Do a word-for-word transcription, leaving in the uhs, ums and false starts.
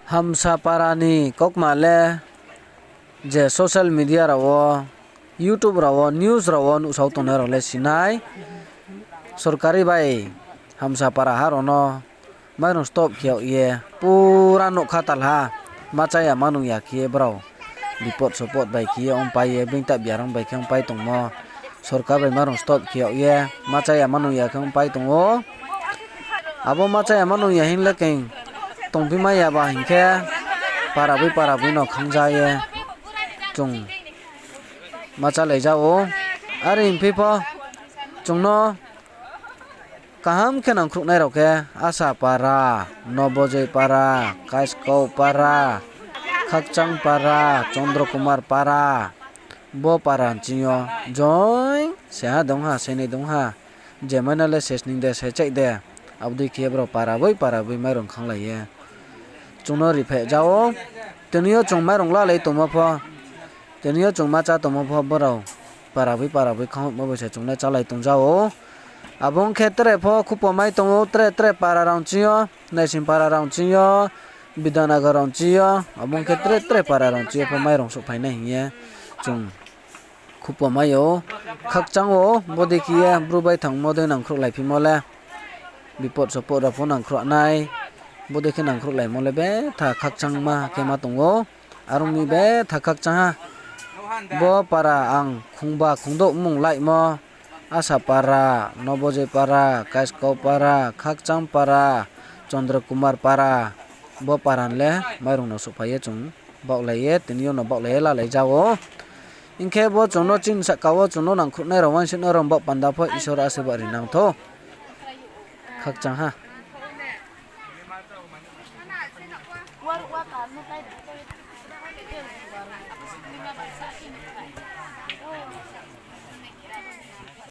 Hamsapara ni kaukma le je social media rao wo, YouTube rao wo, news rao wo nuhsao tongnai rao le sinai. Sorkari bai Hamsapara ha rao no mairung stop khe yag ye, pura nougkha talha, ma chá ya ma nung ya khe ye brao bipot sopot bai khe ye ongpai ye, being ta biarang bai khe ongpai tongmo. Sorkar bai mairung stop khe yag ye, ma chá ya ma nung ya khe ongpai tong ou. Abo ma chá ya ma nung ya hing le keng tongphi mai ya ba hing khe, para boi para boi no khangja ye chung ma chálai ja ou. Are hing phi pho chung no kaham khe nangkhruhnai rao khe Asapara, Nobojoi para, Kaiskau para, Khakchang para, Chondro Kumar para, bo para nching yo join se ha dong ha, se nai dong ha, je mai no le se sning de, se chaih de, abo dei khe ye brao para boi para boi mairung khanglai ye chung no riphaih ja ou. Tini yo chung mairung lalai tongmo pho, tini yo chung ma chá tongmo pho brao para boi para boi khanghoihmo bai se chung le chálai tong ja ou. Abo ong khe tre pho khupo mai tong ou, tre tre para rao nching yo, Naising para rao nching yo, Bidanagar rao nching yo, abo ong khe tre tre para rao nching yo pho mairung souhphai nai hing ye chung khupo mai ou. Khakchang ou, bodei khe ye bru bai thangmo dei nangkhruhlai phimo le, bipot sopot rao pho nangkhruh nai, bodei khe nangkhruhlaimo le betha khakchangma khe ma tong ou. Are ong mi betha khakchang ha. Bo para ang khungba khungdouh mung laimo, Asapara, Nobojoi para, Kaiskau para, Khakchang para, Chondro Kumar para, bo para ni le mairung no souhphai ye chung baohlai ye, tini yo no baohlai ye lalai ja ou. Hing khe bo chung no chini sahka wo chung no nangkhruhnai rao, uaingsouhnai rao baoh panda pho Isor asirbad ri nang thou. Khakchang ha.